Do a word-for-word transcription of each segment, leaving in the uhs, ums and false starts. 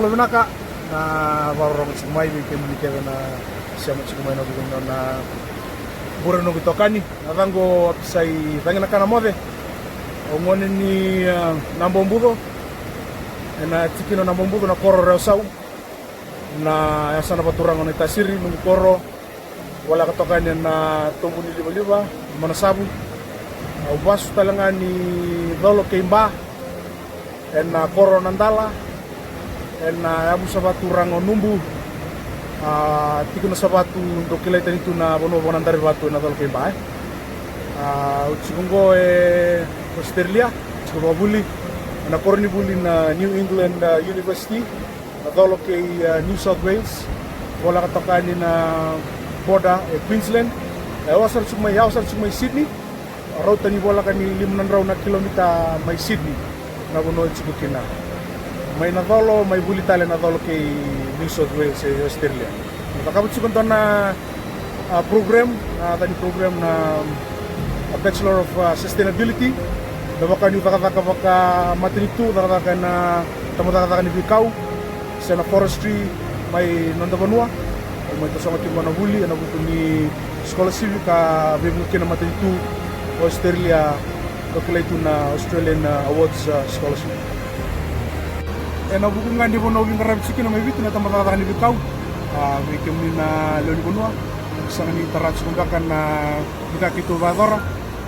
Vinaka na vakarorogo tiko mai vei kemuni kece na sema tiko mai na vuku ni nona bure noqu itokani. Na yacaqu o Apisai Caginakana Moce. Au gone ni, a, Nabobuco. Ena tikina o Nabobuco, na koro o Rewasau. Na yasana vaturaga o Naitasiri, noqu koro. Voleka toka yani ena tobu ni livaliva, Manasavu. Au vasu tale ga ni colo kei ba ena koro o Nadala, ena yavusa vaturaga o Nubu. A, tiko na Savatu, dou kilai tani tu na vanua vua na Darivatu ena colo kei ba, e. A, au tiko oqo e Australia, tiko vakavuli ena koronivuli na New England, a, University. Na colo kei, a, New South Wales, voleka toka yani na border e Queensland. E, au sara tiko mai, au sara tiko mai Sydney. Rauta ni voleka ni lima na drau na kilomita mai Sydney, na vanua e tiko kina. Mai na colo, mai vuli tale na colo kei New South Wales e Australia. Na cakava tiko dua na a, program, a, yaca ni program na, a, Bachelor of, a, Sustainability. Me vaka niu cakacaka vakamatanitu, cakacaka ena tabacakacaka ni veikau se na forestry mai noda vanua. Au mai tasoga tiko na vuli ena vuku ni scholarship ka veivuke kina matanitu o Australia. Dou kilai tu na Australian, a, Awards, a, Scholarship. Ena vuku ga ni vanua au veiqaravi tiko kina mai Viti na tabacakacaka ni veikau. A, vei kemuni na lewe ni vanua, sega ni tara tiko beka na veika keitou vakayacora.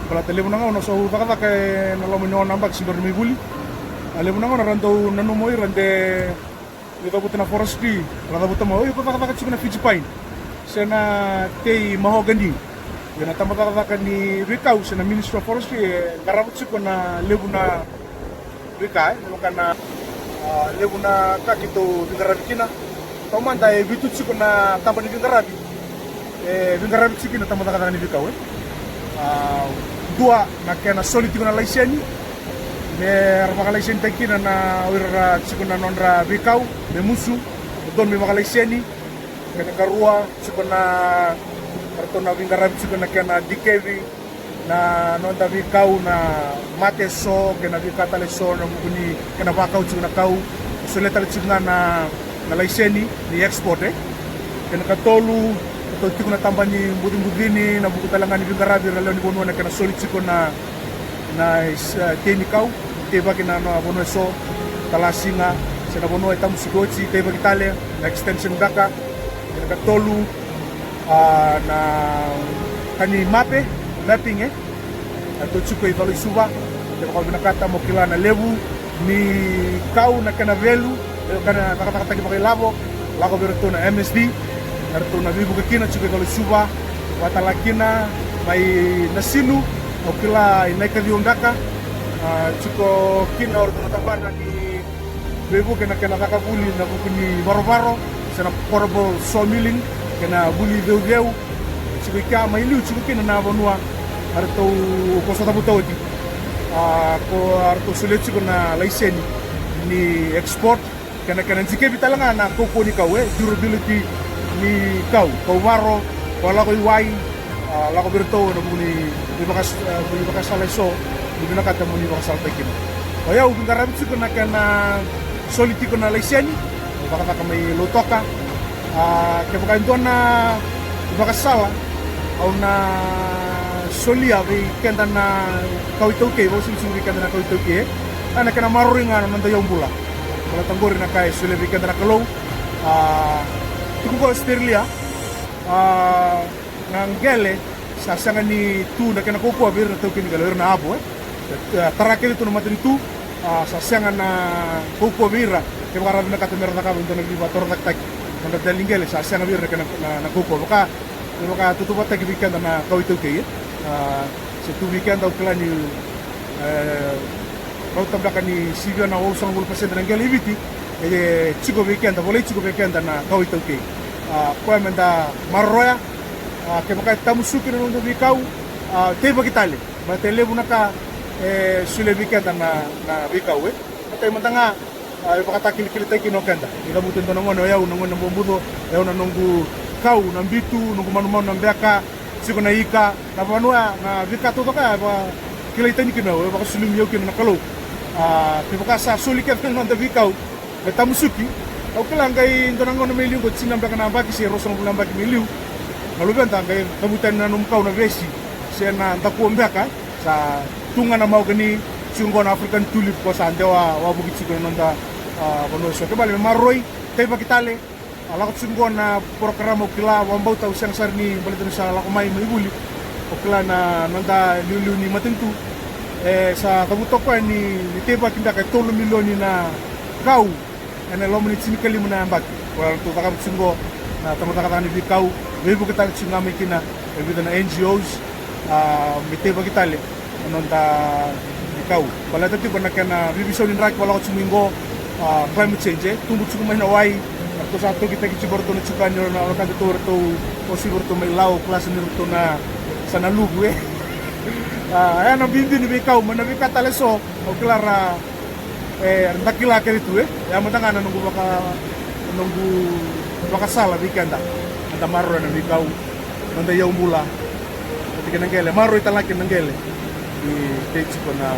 Baleta levu na gauna au sa cakacaka ena loma ni ono na yabaki se bera ni mai vuli. A, levu na gauna ra dau nanuma o ira de ni cavuta na forestry, ra cavuta mai, o iko cakacaka tiko na Fiji pine se na tei mahogany. Ia na tabacakacaka ni veikau se na Ministry of Forestry e qarava tiko na levu na veika, e, me vaka na, a, levu na ka keitou veiqaravi kina. Taumada e vitu tiko na taba ni veiqaravi e veiqaravi tiko kina na tabacakacaka ni veikau, e. A, dua na kena soli tiko na laiseni, me ra vakalaisenitaki kina na o ira ra tiko na nodra veikau, me musu, me donu me vakalaiseni. Kena karua, tiko na, ratou na veiqaravi tiko na kena dikevi na noda veikau, na mate eso kei na veika tale eso, na vuku ni kena vakau tiko na kau. Solia tale tiko ga na, na laiseni ni export, e. Kena katolu, ratou tiko na taba ni bucibucini, na vuku tale ga ni veiqaravi ira lewe ni vanua na kena soli tiko na, na is-, a, tei ni kau, teivaki na, na vanua eso, Talasiga se na vanua e tamusuki oti, teivaki tale na extension beka. Kena katolu, a, na ka ni mape, mapping, e. Ratou tiko i Colo i Suva, kevaka o vinakata mo kila na levu ni kau, na kena value, e, ka na cakacakataki vakailavo, lako vei iratou na M S D, na ratou na veivuke kina, tiko i Colo i Suva, vakatala kina mai Nasinu, au kila i Naikaciwa beka, a, tiko kina o ratou na tabana ni veivuke na kena caka vuli na vuku ni varovaro se na portable sawmilling kei na vuli ceuceu. Tiko i kea mai liu tiko kina na vanua a ratou ko sa cavuta oti. A, ko a ratou solia tiko na laiseni ni export kei na kena dikevi tale ga na kaukauwa ni kau, e, durability ni kau, kau varo, kau lako i wai, a, lako vei iratou ena vuku ni veivaka-, e, veivakasala eso, ni vinakata mo ni vakasalataki kina. O yau veiqaravi tiko na kena soli tiko na laiseni, vakacaka mai Lautoka. A, kevaka e dua na vakasala, au na solia vei keda na kawa iTaukei, vakasulisuli vei keda na kawa iTaukei, e. A, na kena maroroi ga na noda yaubula. Baleta qori na ka e solia vei keda na Kalou. A, tiko ko Australia, a, na qele sa sega ni tu na kena kaukauwa vei ira na taukei ni qele, o ira na avo, e. E, tara kece tu na matanitu, a, sa sega na kaukauwa vei ira. Kevaka ra vinakata me ra cakava e dua na veivakatorocaketaki na nodra dela ni qele, sa sega vei ira na kena, na, na kaukauwa. Vaka, me vakatautauvatataki vei keda na kawa iTaukei, e. A, se tu vei keda, au kila ni, e, rauta beka ni sivia na walusagavulu pasede na qele i Viti e tiko vei keda, volai tiko vei keda na kawa iTaukei. A, koya meda maroroya. A, kevaka e tamusuki na noda veikau, a, teivaki tale. Baleta e levu na ka e solia vei keda na, na veikau, e. Matai mada ga, a, e vakatakilakilataki kina o keda. Ni cavuta e dua na gone, o yau na gone Nabobuco, o yau na noqu kau na bitu, noqu manumanu na beka, tiko na ika, na vanua, na veika taucoko ya e vakilai tani kina, e vakasulumi au kina na Kalou. A, kevaka sa soli kece na noda veikau me tamusuki, Au kila qai dua na gauna mai liu qo, tini beka na yabaki se ruasagavulu na yabaki mai liu. Na luveda qai cavuta yani na nomu kau na vesi se na dakua beka. Sa tu ga na mahogany, tiko qo na African tulip ko sa dewa wavoki tiko na noda, a, vanua eso. Ke bale me maroroi, teivaki tale. A lako tiko qo na porokaramu, au kila, vakabauta au sega sara ni baleta ni sa lako mai mai vuli. Au kila na noda liuliu ni matanitu e sa cavuta o koya ni, ni teivaki beka e tolu na milioni na kau ena loma ni tinikalima na yabaki. Ko ratou cakava tiko qo na tabacakacaka ni veikau, veivuke tale tiko ga mai kina e vica na N G Os, a, me teivaki tale na noda veikau. Baleta tiko na kena veiveisau ni draki ko lako tiko mai qo, a, climate change, e tubu tiko mai na wai. Ratou sa tokitaki tiko ratou na tukuni, na wekadatou, ratou osivi ratou mai Lau, kila sa ni ratou na, sa na luvu, e. A, e na bibi ni veikau, mai na veika tale eso, au kila ra, e, da kila kece tu, e. E a mada ga na noqu vaka, noqu vakasala vei keda. Eda maroroya na veikau, noda iyau bula. Oti kei na qele, maroroi tale ga kei na qele. Ni tei tiko na,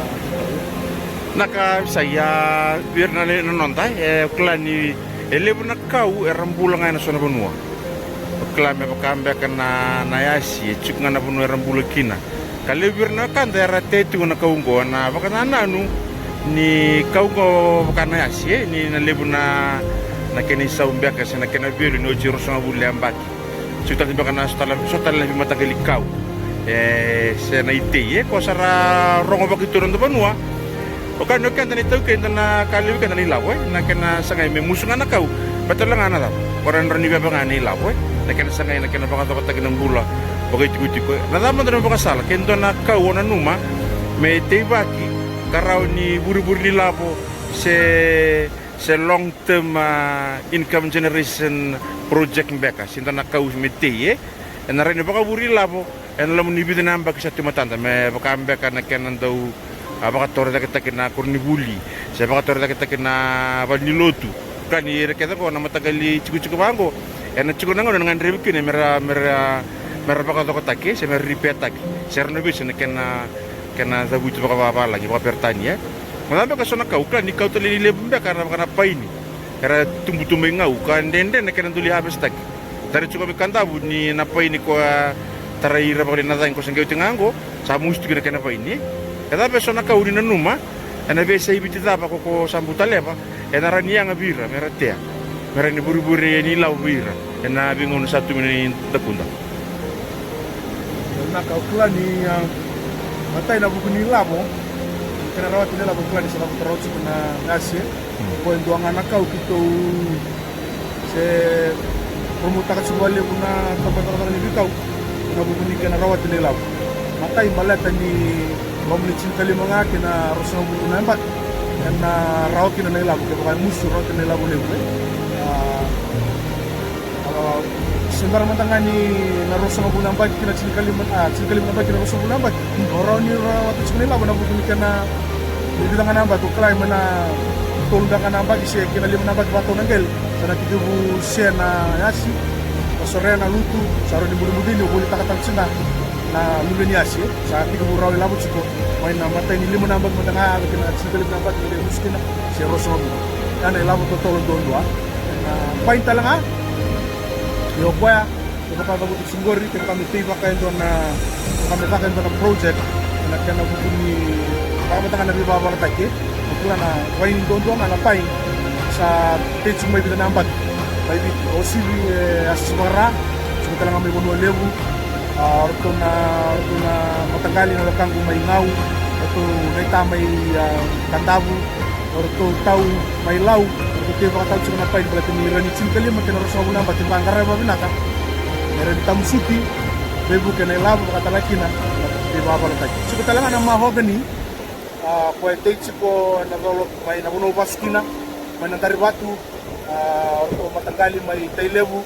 na ka sa ia vei ira na le-, na noda, e, au kila ni e levu na kau era bula ga ena so na vanua. Au kila me vaka beka na, na yasi, e tiko ga na vanua era bula kina. Ka levu vei ira na wekada era tea tiko na kau oqo, na vakanananu ni kau oqo vaka na yasi, e, ni na levu na, na kena isau beka se na kena value ni oti e ruasagavulu na yabaki. Tiko tale beka na so tale, so tale na veimataqali kau, e, se na itei, e, ko sa ra rogo vaka tu na noda vanua. O ka ni o keda na itaukei, da na ka levu keda na ilavo, e, na kena sagai me musu ga na kau. Baleta tale ga na cava? Ko ra na rawa ni veva ga na ilavo, e, na kena sagai, na kena vakacokotaki na bula vakaitikotiko. Na cava mada na vakasala, ke dua na kau o nanuma me teivaki ka rawa ni vurevure ni lavo se, se long term, a, income generation project beka, se dua na kau me tei, e, ena rawa ni vakavure ilavo ena loma ni vica na yabaki sa tu e matada, me vaka beka na kena dau, a, vakatorocaketaki na koronivuli, se vakatorocaketaki na valenilotu. Ka ni ira kece oqo na mataqali tikotiko vaqo, ena tiko na gauna ena gadrevi kina me ra, me ra, me ra vakacokotaki, se me ra ripeataki, se ra na veisa na kena, kena cavuti vakavavalagi, vakaperitania, e. Mada beka so na kau, au kila ni kau tale ni levu beka na vaka na paini. Era tubu tu mai Gau, ka dredre na kena doli harvest-taki. Tarai tiko mai Kadavu ni na paini ko a tarai ira vakali na cagi ko sa qai oti ga oqo, sa musu tiko na kena paini. E cava e so na kau ni nanuma, ena veiyasai Viti cava ko, ko sa bau taleva, ena rawa ni yaga vei ira me ra tea, me rawa ni vurevure ni lavo vei ira ena veigauna sa tu mai na dakuda. Na ka au kila ni, a, matai na vuku ni lavo, kena rawati na ilavo, au kila ni sa lako tarau tiko na yasi. Ko e dua ga na kau keitou se promotaka tiko vakalevu na tabacakacaka ni veikau, na vuku ni kena rawati na ilavo. Matai baleta ni loma ni tinikalima ga kei na ruasagavulu na yabaki ena rawa kina na ilavo, kevaka e musu rawa kina na ilavo levu, e. A, A, se bera mada ga ni na ruasagavulu na yabaki kei na tinikalima, a, tinikalima na yabaki kei na ruasagavulu na yabaki, o rawa ni rawata tiko na ilavo na vuku ni kena, ni vica ga na yabaki, o kila mai na tolu beka ga na yabaki se kei na lima na yabaki vakatau na qele, sa na tekivu se na yasi, na sorea na lutu, sa rawa ni bucibicini, o volitaka tale tiko ga na luve ni yasi, e. Sa tekivu rawa ilavo tiko mai na matai ni lima na yabaki mada ga, a, kei na tinikalima na yabaki, na qele musu kina se ruasagavulu. Ya na ilavo totolo duadua. Na paini tale ga, io, o koya, kevaka cavuta tiko qori, kevaka me teivaka e dua na, kevaka me caka e dua na project ena kena vuku ni vakamataka na veivakavalataki, o kila na paini duadua ga na paini sa tei tiko mai vica na yabaki mai Viti. O sivi, e, a sisi vakara, tiko tale ga mai Vanua Levu, a, o ratou na, o ratou na mataqali na wekaqu mai Gau, o ratou na ita mai, a, Kadavu, o ratou tau mai Lau, o ratou teivaka tale tiko na paini baleta ni rawa ni tinikalima kei na ruasagavulu na yabaki, ba qaravi vakavinaka. E rawa ni tamusuki, veivuke na ilavo, vakatale kina na veivakavalataki. Tiko tale ga na mahogany, a, koya e tei tiko ena colo mai na vanua au vasu kina, mai Nadarivatu, a, o ratou mataqali mai Tailevu,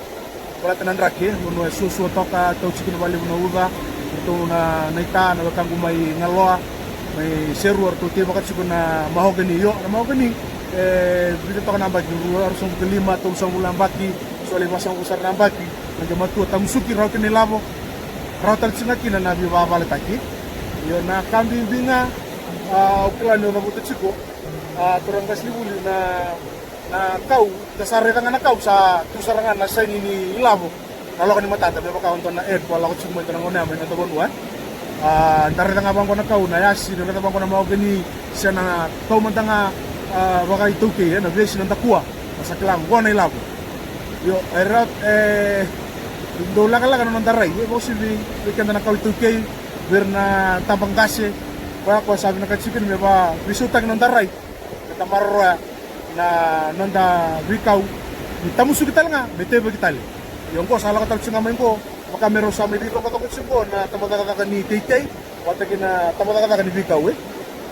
baleta na draki, vanua e suasua toka, tau tiko kina vakalevu na uca. Ratou na, na ita, na wekaqu mai Galoa, mai Serua, ratou teivaka tiko na mahogany. Io, na mahogany e vica toka na yabaki, rua, ruasagavulu ka lima, tolusagavulu na yabaki, so lai vasagavulu sara na yabaki, na qai matua, tamusuki, rawa kina na ilavo, rawa tale tiko ga kina na veivakavalataki. Io, na ka bibi ga, a, au kila ni o cavuta tiko, a, turaga qasenivuli, na Na kau, da sa raica ga na kau, sa tu sara ga na saini ni ilavo na loka ni matata, me vaka o dua na ad ko a lako tiko mai dua na gauna ya mai noda vanua. A, da raica ga vaqo na kau, na yasi, da raica vaqo na mahogany, se na kau mada ga, a, vakaitaukei, e, na vesi, na dakua, na sa kila qo na ilavo. Io, e ra, e, dau lekaleka na noda rai, e, vakauasivi vei keda na kau itaukei, vei ira na tabaqase, koya, koya sa vinakati tiko kina me va, veisautaki na noda rai. Me da maroroya na noda veikau, ni tamusuki tale ga, me teivaki tale. Io, qo sa lako tale tiko ga mai qo, vaka me rau sa mai veicoqacoqa tiko qo na tabacakacaka ni teitei vata kei na tabacakacaka ni veikau, e.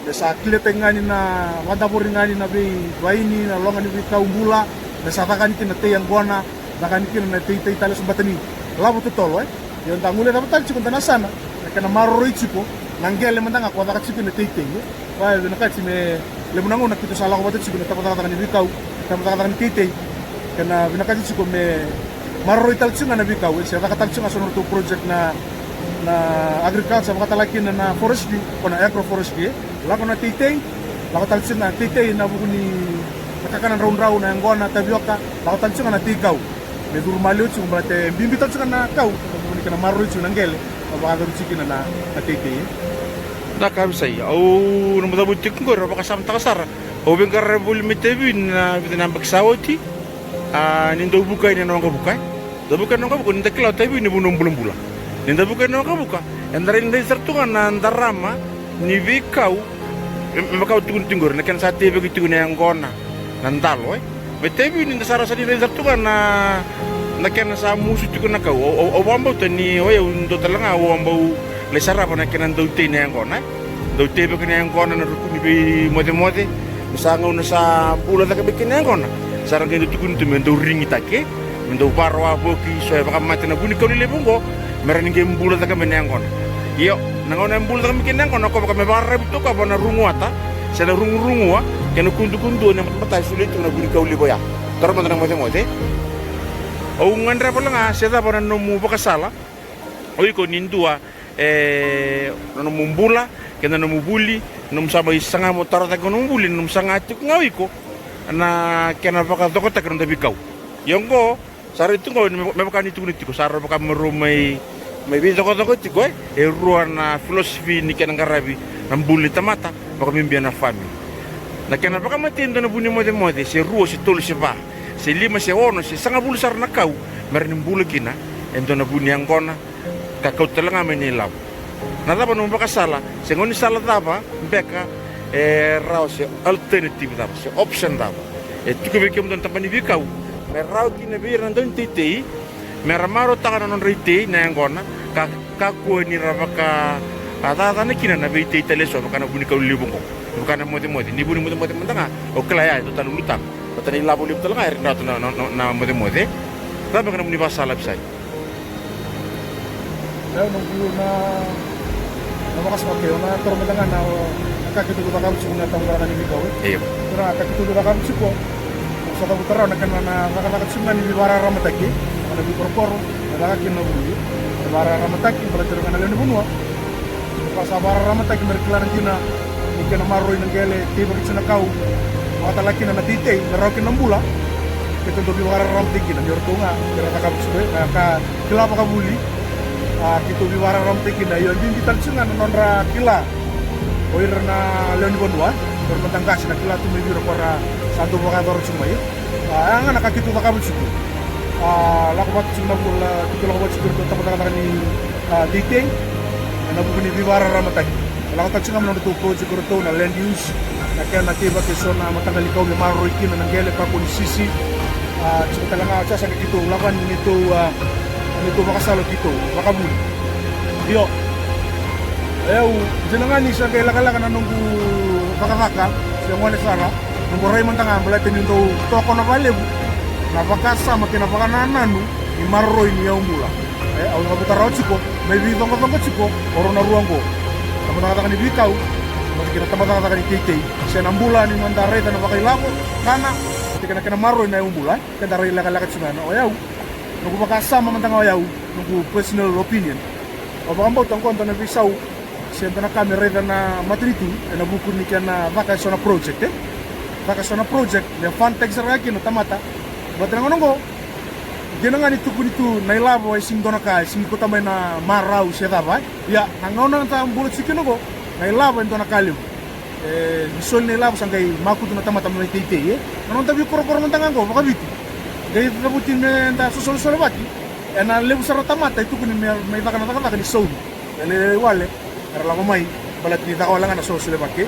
Me sa kilitaki ga ni na vadavori ga ni na veivaini, na loga ni veikau bula, me sa caka yani kina na tei yaqona, caka yani kina na teitei tale eso, baleta ni lavo totolo, e. Io, da guilecava tale tiko dua na yasana, na kena maroroi tiko na qele mada ga ko caka tiko kina na teitei, e. Koya e vinakati me levu na gauna keitou sa lako vata tiko na tabacakacaka ni veikau, tabacakacaka ni teitei. Kena vinakati tiko me maroroi tale tiko ga na veikau, e, se caka tale tiko ga so na nodratou project na, na agriculture, vakatale kina na forestry, ko na agroforestry, e. Lako na teitei, lako tale tiko ga na teitei ena vuku ni na kakana draudrau, na yaqona, tavioka, lako tale tiko ga na teikau. Me curu maliwa tiko, baleta e bibi tale tiko ga na kau ena vuku ni kena maroroi tiko na qele, ka vakayacori tiko kina na, na teitei. Na ka visa, au na macavu tiko qori, au vakasamataka sara. Au veiqaravi voli mai Taveuni na vica na yabaki sa oti. A, ni dau vuka yani ena waqavuka, e. Dau vuka yani ena waqavuka, ni da kila o Taveuni e vanua bulabula. Ni da vuka yani ena waqavuka, eda rai, rai sara tu ga na darama ni veikau, me, me vaka au tukuna tiko qori, na kena sa teivaki tiko na yaqona, na dalo, e. Mai Taveuni da sa rasa ni rai sara tu ga na, na kena sa musu tiko na kau. Au, au, au vakabauta ni o yau dua tale ga au a bau lai sarava na kena dau tei na yaqona, e. Dau teivaki na yaqona ena ruku ni veimocemoce. Me sa gauna sa bula cake mai kina na yaqona, sa ra qai dau tukuni tu me dau rigitaki, e. Me dau vakarau vakaoki, so e vakamate na vunikau lelevu oqo, me rawa ni qai bula cake mai na yaqona. Io, na gauna e bula cake mai kina na yaqona, ko vaka me vakararavi toka vua na ruguata, se na rugurugua kei na kudukudua ni matabata e solia tiko na vunikau levu oya. Tara mada na mocemoce. Au gadreva wale ga se cava na nomu vakasala o iko ni dua, e, na nomu bula kei na nomu vuli, na nomu sa mai saga mo tara cake na nomu vuli, na nomu saga tiko ga o iko na kena vakacokotaki na noda veikau. Ia oqo, sa rai tu qo, me, me vaka ni tukuni tiko, sa rau vaka me rau mai, mai veicoqacoqa tiko, e, e rua na philosophy ni kena qaravi na bula ni tamata, vakabibi na family. Na kena vakamatei e dua na vu ni mocemoce, se rua, se tolu, se va, se lima, se ono, se sagavulu sara na kau, me rawa ni bula kina e dua na vu ni yaqona, ka kauta tale ga mai na ilavo. Na cava nomu vakasala, se gaunisala cava beka e rawa, se alternative cava, se option cava e tiko vei kemudou na tabana ni veikau, me rawa kina vei ira na dauniteitei me ra marautaka na nodra itei na yaqona, ka kakua ni ra vaka, a, cacana kina na veitei tale eso, vaka na vunikau levu oqo, vaka na mocemoce. Ni vu ni mocemoce mada ga, o kila ya e dua tale ulutaga, baleta na ilavo levu tale ga e rawa tu na, na, na, na mocemoce. Cava beka na nomuni vakasala, Visai? Io, noqu na, na vakasama, okay, au na toro mada ga na, na ka keitou cakava tiko na tabacakacaka ni veikau, e. Io. Ira na ka keitou cakava tiko, sa cavuta rawa na kena na cakacaka tiko ga ni veivakararamataki, na veikorokoro, na caka kina na vuli, na veivakararamataki, baleta ira ga na lewe ni vanua, ka sa vakararamataki me ra kila na dina ni kena maroroi na qele, teivaki tiko na kau, vakatale kina na teitei, me rawa kina na bula. Keitou dau veivakararamataki kina ni o ratou ga era cakava tiko, e, na ka kila vakavuli. A, keitou veivakararamataki kina, io, e bibi tale tiko ga na nodra kila o ira na lewe ni vanua, o ira na mada qase, na kila tu mai vei ira ko ra sa dau vakayacora tiko mai. A, ya ga na ka keitou cakava tiko. A, lako vata tiko na vula, keitou lako vata tiko na tabacakacaka ni, a, teitei ena vuku ni veivakararamataki. Lako tale tiko ga mai na nodratou project o ratou na land use, na kena teivaki eso na mataqali kau me maroroi kina na qele, kakua ni sisi. A, tiko tale ga, sa sega ni keitou lako yani na neitou, a, neitou vakasala keitou vakavuli. Io. O yau, dina ga ni sa qai lekaleka na noqu cakacaka, se gone sara, noqu rai mada ga baleta niu dau tokona vakalevu na vakasama kei na vakanananu ni maroroi ni yaubula. E, au cavuta rawa tiko me veicoqacoqa tiko o rau na rua oqo, na tabacakacaka ni veikau vata kei na tabacakacaka ni teitei, se na bula ni noda raica na vakailavo, kana vata kei na kena maroroi na yaubula, e. Keda rai lekaleka tiko ga. O yau, noqu vakasama mada ga o yau, noqu personal opinion, au vakabauta oqo e dua na veisau se dua na ka me raica na matanitu ena vuku ni kena caka eso na project, e. Saka so na project me fun taki sara ga kina na tamata. Baleta na gauna oqo, dina ga ni tukuni tu na ilavo e sigi dua na ka, e sigi kauta mai na marau se cava. Ia na gauna da bula tiko kina oqo, na ilavo e dua na ka levu. E, ni soli na ilavo sa qai makutu na tamata mai teitei, e. Na noda veikorokoro mada ga oqo vakaviti, qai cavuti me da sosolesolevaki. Ena levu sara tamata e tukuni me mai caka na cakacaka ni saumi. E le wale era lako mai baleta ni caka wale ga na sosolesolevaki.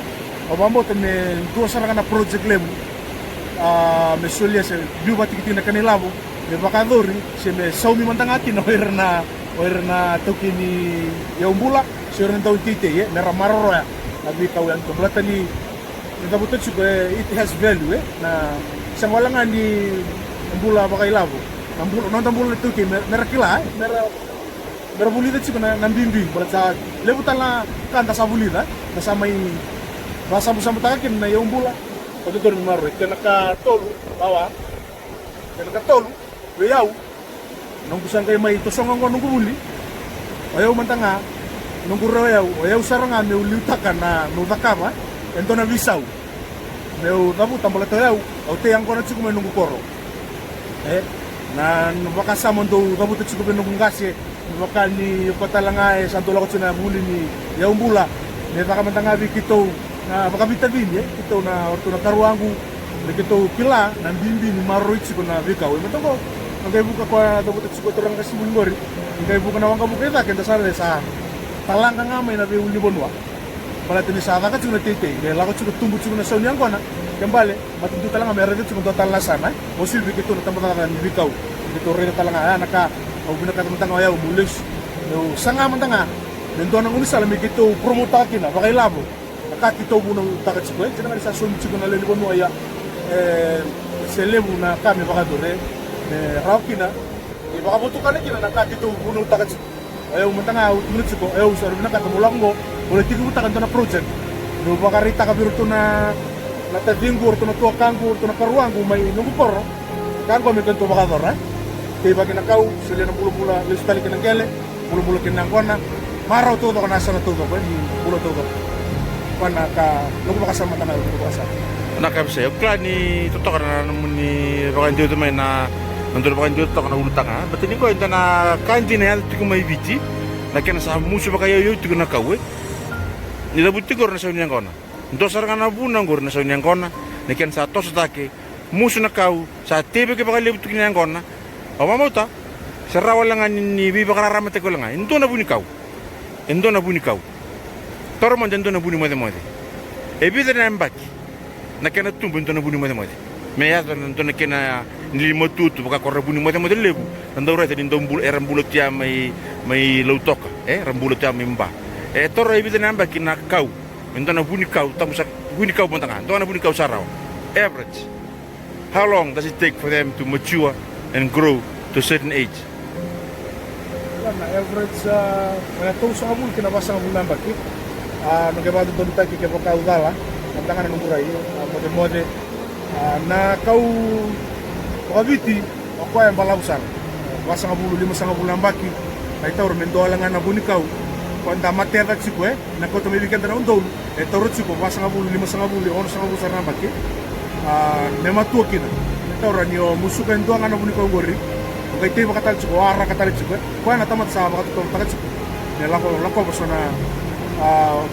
Au vakabauta me dua sara ga na project levu, a, me solia se biu vakatikitiki na kena ilavo, me vakayacori se me saumi mada ga kina o ira na, o ira na taukei ni yaubula se o ira na dau teitei, e, me ra maroroya na veikau yani tu. Baleta ni, ni cavuta tiko, e, it has value, e, na sega wale ga ni bula vakailavo. Na bula, noda bula na taukei me, me ra kila, e, me ra, me ra vulica tiko na, na bibi, baleta sa levu tale na ka da sa vulica, da sa mai vakasabusabutaka kina na yaubula. O dodonu me maroroi, kena ka tolu, bawa, kena ka tolu, vei au, noqu sa qai mai tosoga oqo noqu vuli. O yau mada ga, noqu rau yau, o yau sara ga meu liutaka na, meu cakava e dua na veisau. Meu cavuta baleta o yau, au tei yaqona tiko mai noqu koro. E, na, na vakasama dou cavuta tiko vei noqu qase, me vaka ni o koya tale ga e sa dau lako tiko na vuli ni yaubula. Me caka mada ga vei keitou na vakavitavini, e, keitou na, o ratou na karuagu, me keitou kila na bibi ni maroroi tiko na veikau. E mada oqo, na qai vuka koya cavuta tiko e turaga qasenivuli qori, na qai vuka na waqavuka i cake, eda sa raica sa talaqa ga mai na veiulunivanua. Baleta ni sa caka tiko na teitei, me lako tiko, tubu tiko na sau ni yaqona, ke bale matanitu tale ga me raica tiko dua tale na yasana, e. Mostly vei keitou na tabacakacaka ni veikau, keitou raica tale ga, ya na ka au vinakata mada ga o yau meu lesu, meu saga mada ga me dua na gaunisala me keitou promote-taka kina vakailavo na ka keitou vunautaka tiko, e. Dina ga ni sa saumi tiko na lewe ni vanua, ia, e, se levu na ka me vakayacori, e, me rawa kina ni vakavotukana kina na ka keitou vunautaka tiko. O yau mada ga au tukuna tiko, o yau sa vinakata meu lako oqo, meu lai tekivutaka e dua na project, meu vakaraitaka vei iratou na, na taciqu, o ratou na tuakaqu, o ratou na karuagu mai noqu koro. Ka oqo me keitou vakayacora, e. Teivaki na kau, solia na bulabula, lesu tale ki na qele, bulabula kei na yaqona. Marau taucoko na yasana taucoko, e, ni bula taucoko. Koya na ka, noqu vakasama mada ga, noqu vakasama. Na ka e veisau, au kila ni totoka na nomuni vakadeuca mai na, na dua na vakadeuca toka na ulutaga, e. Baleta ni qo e dua na ka dina e yaco tiko mai Viti, na kena sa musu vakayauyau tiko na kau, e. Ni cavuti qori na sau ni yaqona. Dua sara ga na vuna qori na sau ni yaqona, na kena sa toso cake, musu na kau, sa teivaki vakalevu tiko na yaqona. Au vakabauta sa rawa wale ga ni, ni veivakararamataki wale ga e dua na vunikau. E dua na vunikau. Taura mada e dua na vunimocemoce. E vica na yabaki na kena tubu e dua na vunimocemoce. Me yaco na dua na kena ni matua tu vaka ko ra vunimocemoce levu. Na dau raica ni dau bula, era bula tu ya mai, mai Lautoka, e, era bula tu ya mai Ba. E taura e vica na yabaki na kau. E dua na vunikau, tabu sa vunikau mada ga, dua na vunikau sa rawa. Average. How long does it take for them to mature and grow to a certain age? Ia, na average, a, mai na tolusagavulu ki na vasagavulu na yabaki. A, na qai vakadodonutaki kevaka au cala, mada ga na noqu rai, a, mocemoce. A, na kau vakaviti, o koya e balavu sara. Vasagavulu, limasagavulu na yabaki, qai taura me dua wale ga na vunikau. Koya da mateca tiko, e, na kauta mai vei keda na udolu, e taura tiko vasagavulu, limasagavulu, onosagavulu sara na yabaki. A, me matua kina. E taura ni o musuka e dua ga na vunikau qori, o qai teivaka tale tiko, o waraka tale tiko, e. Koya na tamata sa vakatotolotaka tiko. Me lako, lakova so na, a,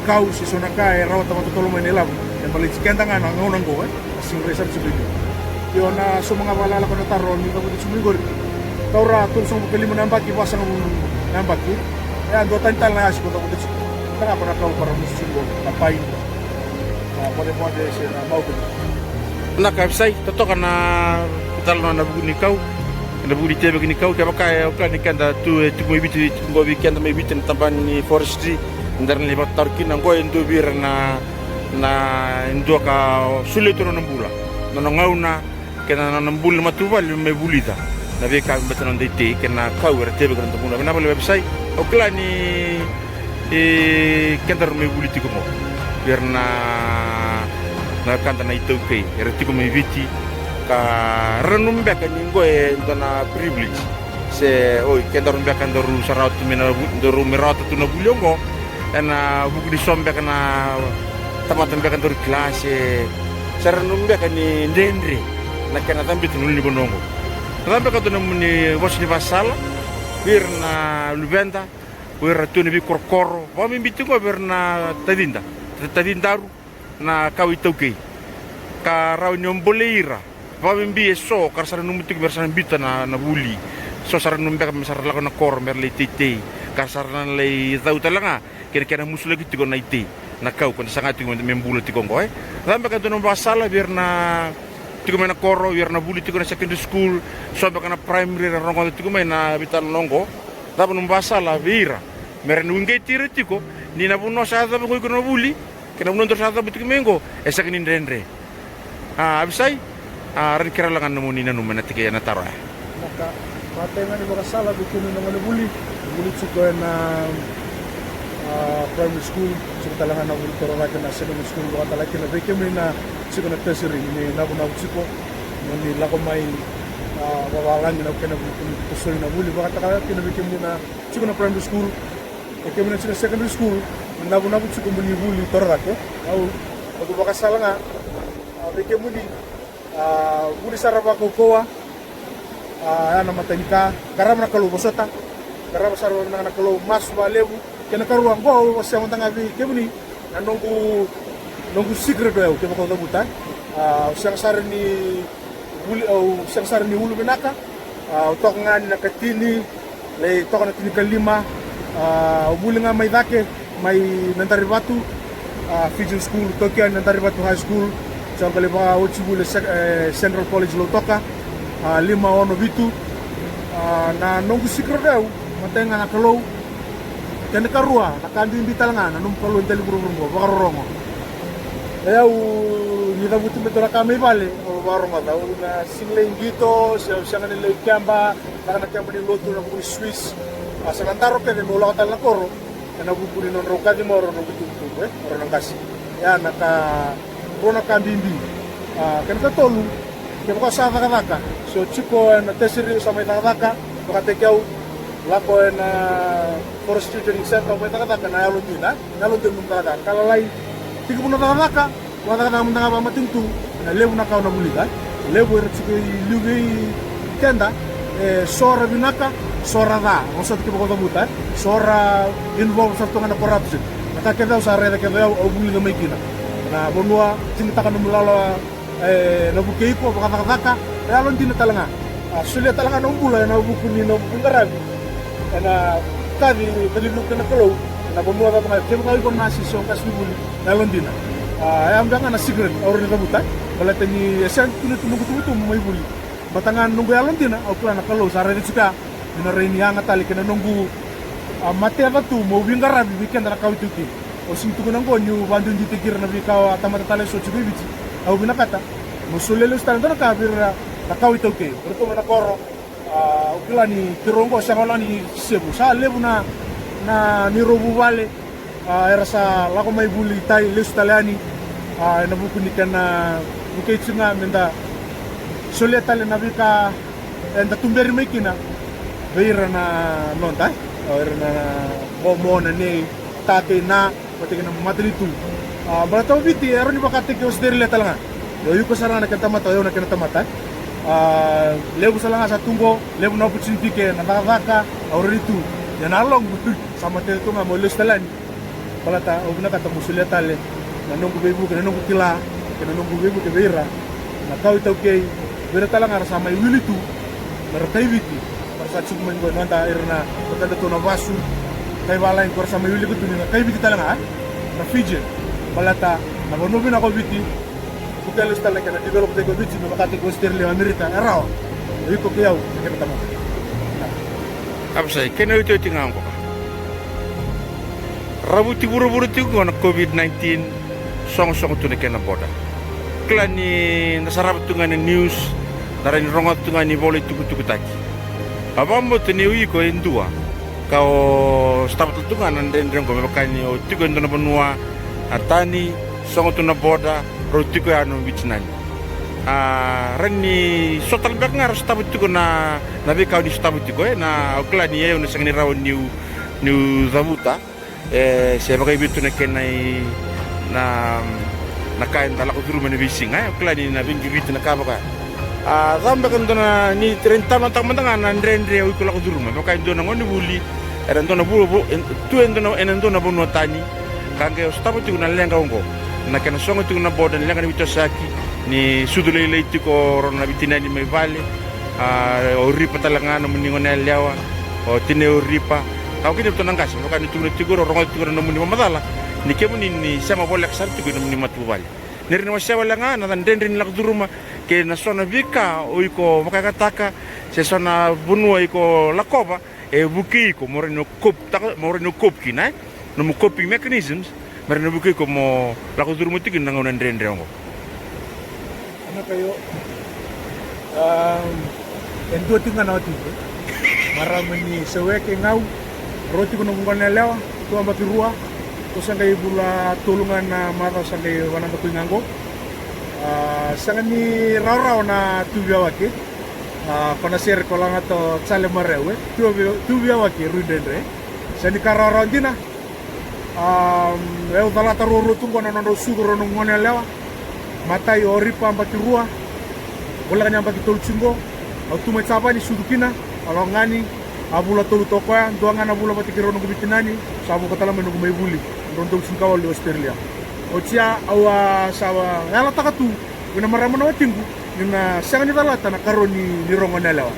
kau se so na ka e rawata vakatotolo mai na ilavo. E baleti keda ga na gauna qo, e. Sega ni rai sara tiko i liu. Io, na sauma ga vakalailai ko na taro ni cavuta tiko mai qori. Taura tolusagavulu ka lima na yabaki, vasagavulu na yabaki. E a dua tani tale na yasi ko cavuta tiko. Taga ko na kau ko ra musu tiko na pai, na mocemoce se na mauta. Na ka e veisau, totoka na italanoa ena vuku ni kau, ena vuku ni teivaki ni kau. Kevaka e, au kila ni keda tu, e, tiko mai Viti, tiko qo vei keda mai Viti na tabana ni forestry, eda rawa ni vakatataro kina, qo e dua vei ira na na e dua ka solia tu na nona bula, na nona gauna kei na nona bula ni matavuvale me mai vulica na veika me baleta na noda itei kei na kau era teivaki ena noda bula. Vinaka vakalevu Episai. Au kila ni, e, kedaru mai vuli tiko qo vei ira na, na wekada na iTaukei era tiko mai Viti ka ra nanuma beka ni qo e dua na privilege. Se, oi, kedaru beka daru sa rawata tu mai na vu-, daru mai rawata tu na vuli oqo ena vuku ni so beka na tamata beka daru kila se Sa ra nanuma beka ni dredre na kena cabeta na ulunivanua oqo. Na cava beka dua na nomuni vosa ni vakasala vei ira na luveda, o ira tu na veikorokoro, vakabibi tiko vei ira na tacida, tacidaru, na kawa iTaukei, ka rawa ni o bolei ira. Vakabibi eso ka ra sa nanuma tiko me ra sa na biuta na, na vuli. So sa ra nanuma beka me sa ra lako na koro me ra lai teitei, ka ra sa ra na lai cau tale ga kei na kena musulaki tiko na itei, na kau ko da saga tiko me, me bula tiko oqo, e. Cava beka dua na nomu vakasala vei ira na tiko mai na koro, vei ira na vuli tiko na secondary school, so beka na primary era rogoca tiko mai na veitalanoa oqo? Cava nomu vakasala vei ira me ra na uqeti ira tiko ni na vanua sa yacova ko iko na vuli kei na vanua dou sa cavuta tiko mai oqo e sega ni dredre? A, Avisai, a, rawa ni kerea la ga na nomuni nanuma ena tiki ena taro ya. Naka, matai ga ni vakasala vei kemuni na gonevuli, vuli tiko ena, a, primary school, tiko tale ga na vuli torocake na secondary school, vakatale kina vei kemuni na tiko na tertiary, ni navunavu tiko mo ni lako mai, a, vavalagi na kena vuli, kemuni tosoi na vuli, vakatale kina vei kemuni na tiko na primary school, e kemuni na tiko na secondary school, ni navunavu tiko mo ni vuli torocake. Au, au vakasala ga, a, vei kemuni, a, vuli sara vakaukauwa, a, ya na matai ni ka, qarava na Kalou, vosota, qarava sara vinaka na Kalou, masu vakalevu. Kena karua, oqo au wasea mada ga vei kemuni na noqu, noqu secret o yau, kevaka o cavuta, e. A, au sega sara ni vuli, au sega sara ni ulu vinaka, a, au toka ga ni na katini, lai toka na tinikalima, a, au vuli ga mai cake, mai Nadarivatu, a, Fijian School, toki yani Nadarivatu High School, sa qai lai vakaoti vuli e Cen-, e, Central College Lautoka, a, lima, ono, vitu, a, na noqu secret o yau, matai ga na Kalou, kena karua, na ka bibi tale ga, na nomu Kalou e dela ni vuravura oqo, vakarorogo. O yau, ni cavuti me dua na ka mai vale, au vakarogoca, au na sega ni lai qito, se au sega ni lai keba, caka na keba ni lotu ena vuku ni Swiss. A, sa na daro kece meu lako tale na koro ena vuku ni nodrau kaci mai o rau na itubutubu, e, o rau na qase. Ya na ka, rua na ka bibi. A, kena katolu, kevaka o sa cakacaka, se o tiko ena tertiary, o sa mai cakacaka, vakataki au, lako ena Forestry Training Centre, o mai cakacaka, na yalodina, e? Na yalodina nomu cakacaka. Ka lalai, tekivu na cakacaka, vakacakacaka mada ga vakamatanitu, na levu na ka o na vulica, e? Levu era tiko i liu vei keda, e, so ra vinaka, so ra ca, vosota kevaka o cavuta, e? So ra involve sara tu ga na corruption. Na ka kece au sa raica kece au, au vulica mai kina. Na vanua, digitaka nomu lala, e, na vukei iko, vakacakacaka, na yalodina tale ga. A, solia tale ga nomu bula ena vuku ni nomu veiqaravi. Ena kaci, kaci vei iko na Kalou, ena vanua cava ga, kevaka o iko nasi se o qasenivuli, na yalodina. A, ya beka ga na secret au rawa ni cavuta, baleta ni e sega tu na noqu tubutubu mai vuli. Baleta ga na noqu yalodina, au kila na Kalou sa raica tiko ya, ni na rawa ni yaga tale kei na noqu, a, mateca tu meu veiqaravi vei keda na kawa iTaukei. Au sega ni tukuna oqo niu vakaduiduitaki ira na veika a tamata tale eso tiko i Viti. Au vinakata meu solia lesu tale dua na ka vei ira na kawa iTaukei, o iratou mai na koro. A, au kila ni keirau oqo sega wale ga ni sevu, sa levu na, na neirau vuvale, a, era sa lako mai vuli tai, lesu tale yani, a, ena vuku ni kena vukei tiko ga meda solia tale na veika eda tuberi mai kina vei ira na noda, e? O ira na momo, na nei, tate, na, vakataki na matanitu. A, baleta o Viti e rawa ni vakataki Australia tale ga. O iko sara ga na kena tamata, o yau na kena tamata, e? A, levu sara ga sa tu qo, levu na opportunity ke na cakacaka au rawa ni tu. Ia na yaloqu sa matete tu ga meu lesu tale yani. Baleta au vinakata meu solia tale na noqu veivuke, na noqu kila, kei na noqu veivuke vei ira na kawa iTaukei, vei ira tale ga era sa mai wili tu me ra kai Viti, me ra sa tiko mai qo, e noda, ira na, na nodatou na vasu, kai valagi ko era sa mai wilika tu ni na kai Viti tale ga, e? Na Fijian. Baleta na vanua vinaka o Viti, ko kele lesu tale na kena develop-taki o Viti me vakataki Australia, Amerika, e rawa. O iko kei au na kena tamata. Avisai, kena iotioti ga oqo. Ravuti vuravura tiko qo na COVID nineteen, sogosogo tu na kena border. Kila ni da sarava tu ga na news, da rawa ni rogoca tu ga ni volai tukutukutaki. A, vakabauta ni o iko e dua ka o sotava tale tu ga na dredre oqo, me vaka ni o tiko e dua na vanua a tani, sogo tu na border, rau tiko ya na Viti nani. A, rawa ni so tale beka ga rau sotava tiko na, na veika o ni sotava tiko, e, na, au kila ni o yau na sega ni rawa niu, niu cavuta, e, se vakaevei tu na kena i, na, Na ka eda lako curuma ena veisiga, e, o kila ni na veiqiriti na ka vaka. A, cava beka e dua na, ni rawa ni talanoataka mada ga na dredre o iko lako curuma. Me vaka e dua na gonevuli, era dua na vu, vu, e, tu e dua na, ena dua na vanua tani. Ka qai o sotava tiko na leqa oqo. Na kena sogo tiko na boda, na leqa ni veitosoyaki, ni sucu lailai tiko o rau na veitinani mai vale. A, o Ripa tale ga, nomuni gone yalewa, o tinai o Ripa. Ka o kina e ratou na qase, me vaka ni tukuna tiko, rau rogoca tiko na nomuni mamacala. Ni kemuni ni sema voleka sara tiko ena nomuni matavuvale. Ni rawa ni wasea wale ga na dredre ni lako curuma, kei na so na veika o iko vakayagataka, se so na vanua iko lakova, e vukei iko mo rawa ni o cope taka, mo rawa ni o cope kina, e? Nomu coping mechanisms, me rawa ni vukei iko mo lako curuma tiko kina na gauna dredre oqo. Ana kayo. Um, e dua tiko ga na watiqu. Marama ni Seweke Gau. Rau tiko na gone yalewa, tu yabaki rua. Ko sa qai vula tolu ga na macawa sa qai vanada ko i ga qo. A, sega ni rawarawa na tu vei Awake. A, ko na sere ko lagata o Jale Mareu, e. Tu vei, tu vei Awake, rui dredre. Sega ni ka rawarawa dina. A, au calata ruarua tu qo na nodrau sucu rau na gone yalewa. Matai o Ripa yabaki rua. Voleka ni yabaki tolu tiko qo. Au tu mai Japani sucu kina. A lako ga ni, a vula tolu toka o koya, dua ga na vula vata kei rau noqu veitinani, sa vuka tale mai noqu mai vuli, drau dau tini ka walu i Australia. Oti ya, au a sa yalataka tu vei na marama na watiqu ni na sega ni calata na karua ni, ni rau gone yalewa.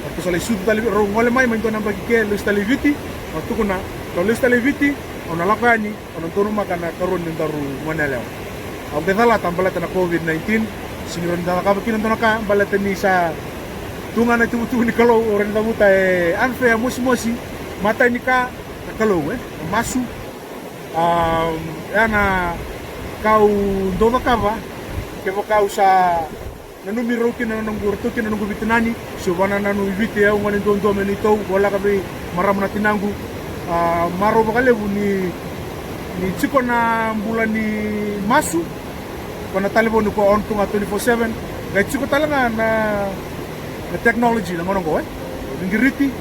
Ratou sa lai sucu tale, rau gole mai, mai dua na yabaki ke, lesu tale i Viti, au tukuna, kau lesu tale i Viti, au na lako yani, au na donumaka na karua ni daru gone yalewa. Au qai calata baleta na COVID nineteen, sega ni rawa ni da cakava kina dua na ka, baleta ni sa tu ga na ituvatuva ni Kalou, au rawa ni cavuta e unfair, mosimosi, matai ni ka, na Kalou, e, na masu. A, ya na ka au dau cakava, kevaka au sa nanumi rau kina na noqu, ratou kina na noqu veitinani, se au vanananu i Viti, au gone duadua mai neitou, voleka vei marama na tinaqu. A, marau vakalevu ni, ni tiko na bula ni masu, ko na talevoni ko on tu ga twenty-four seven, qai tiko tale ga na, na technology na gauna oqo, e. Veiqiriti,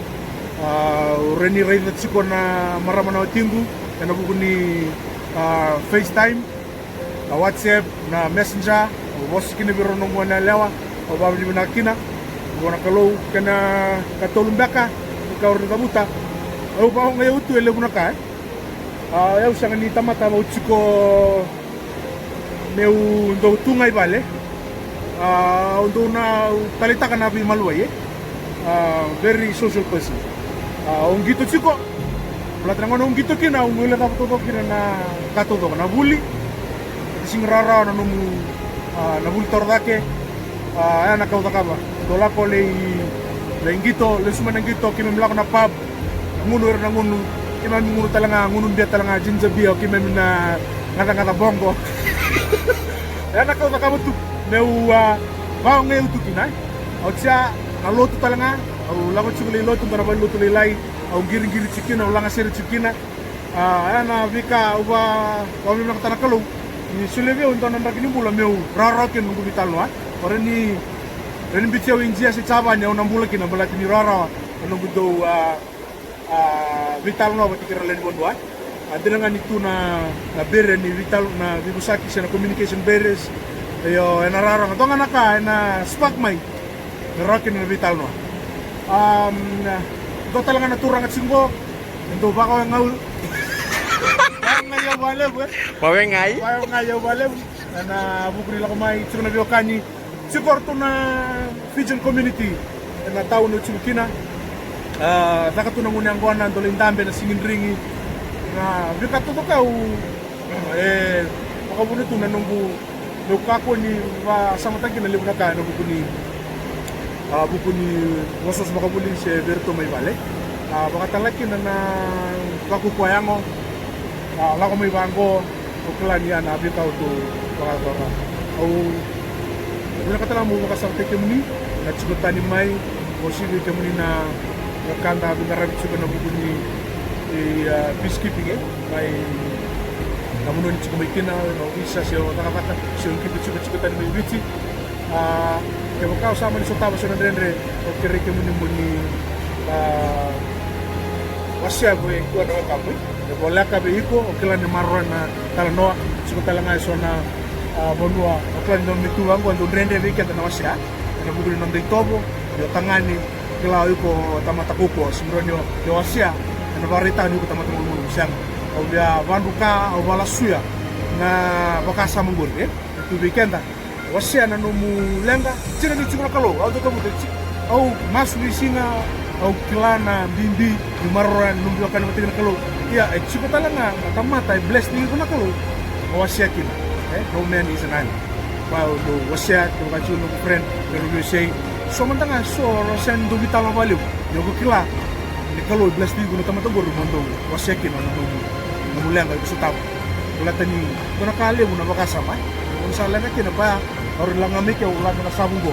a, au rawa ni raica tiko na marama na watiqu, ena vuku ni, a, FaceTime, na WhatsApp, na Messenger, au vosa kina vei rau na gone yalewa, au vakavinavinaka kina, vua na Kalou, kena ikatolu beka, ni ka au rawa ni cavuta, au vakaogai au tu e levu na ka, e. A, au sega ni tamata au tiko meu dau tu ga i vale. A, au dau na taleitaka na veimaliwai, e. A, very social person. A, au qito tiko. Baleta na gauna au qito kina, au guilecava taucoko kina na ka taucoko, na vuli. Sega ni rawarawa na nomu, a, na vuli torocake. A, ya na ka au cakava. Dau lako lai, lai qito, lesu mai na qito, keimami lako na pub. Na gunu, ira na gunu. Keimami gunu tale ga, gunu bia tale ga, ginger beer, o keimami na gacagaca boqo. Ya na ka au cakava tu, meu, a, vakaogai au tu kina, e. Oti ya, na lotu tale ga, au lako tiko lai lotu, dua na valenilotu lailai, au qiriqiri tiko kina, au lagasere tiko kina. A, ya na veika au va, vakavinavinakataka na Kalou ni solia vei au e dua na draki ni bula meu rawarawa kina noqu veitalanoa. O rawa ni, rawa ni biuti au i Idia se Japani, au na bula kina baleta ni rawarawa na noqu dau, a, a, veitalanoa vata kei ira lewe ni vanua. A, dina ga ni tu na, na barrier ni veital-, na veivosaki se na communication barriers. Io, ena rawarawa ga, dua ga na ka ena spark mai. Me rawa kina na veitalanoa. Am, dua tale ga na turaga tiko qo, e dau vakaogai au. Vakaogai au vakalevu, e. Vakaogai? Vakaogai au vakalevu. Ena vuku ni lako mai, tiko na veiwekani. Tiko ratou na Fijian community ena tauni au tiko kina. A, caka tu na gunu yaqona, dau lai dabe na sigidrigi. Na veika taucoko au, e, vakavuna tu na noqu, meu kakua ni vakasamataka kina levu na ka ena vuku ni, a, vuku ni vosavosa vakavuli se vei iratou mai vale. A, vakatale kina na, na vakuku a yago. A, lako mai vaqo. Au kila ni ya na veika au tu vakavaka. Au vinakata ga meu vakasamataki kemuni na tiko tani mai, mo sivi kemuni na wekada veiqaravi tiko ena vuku ni, e, a, peacekeeping, e, mai na vanua ni tiko mai kina, na ovisa se o cakacaka, se o qito tiko, tiko tani mai Viti. A, kevaka o sa mani sotava so na dredre, au kerei kemuni mo ni, a, wasea vei koya na wekamu. E voleka vei iko, o kila ni maroroya na talanoa, tiko tale ga e so na, A, vanua o kila ni nomuni tu vaqo e dau dredre vei keda na wasea. Ena vuku ni noda itovo, ni o tagane, kila o iko tamata kaukauwa, se mura ni o wasea, ena vakaraitaka ni o iko tamata malumalumu, sega. Au via vadruka, au valasuya na vakasama qori, e? E tu vei keda. Wasea na nomu leqa, tiko ni tiko na Kalou, au tautauvata tiko. Au masu ni siga, au kila na bibi ni maroroya na nomu veiwekani vata kei na Kalou. Ia, e tiko tale ga na tamata e bless ni iko na Kalou. Au wasea kina, e, no man is an island. Ba au dau wasea, kevaka tiko noqu friend, me rau veiwasei. So mada ga so, rau wasea ni dau veitalanoa vakalevu. Ia au kila ni Kalou e bless ni iko na tamata qori mo dau wasea kina na nomu, nomu leqa iko sotava. Baleta ni dua na ka levu na vakasama, e? Au sa leqa kina ba, au rai laga mai ke au lade na savu qo.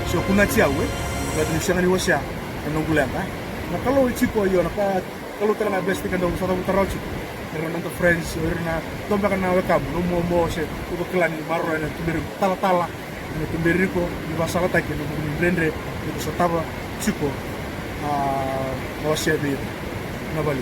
Se o kunati au, e? Baleta ni sega ni wasea na noqu leqa, e? Na Kalou e tiko, io, na ka, Kalou tale ga e bless tiko, dau sa cavuta rawa tiko. Ira na noda friends, ira na, dua beka na wekamu, nomu momo se, iko kila ni maroroya na tuberi iko, talatala, na tuberi iko, ni vakasalataki, na vuku ni dredre, ni ko sotava tiko, a, na wasea vei ira. Na vale.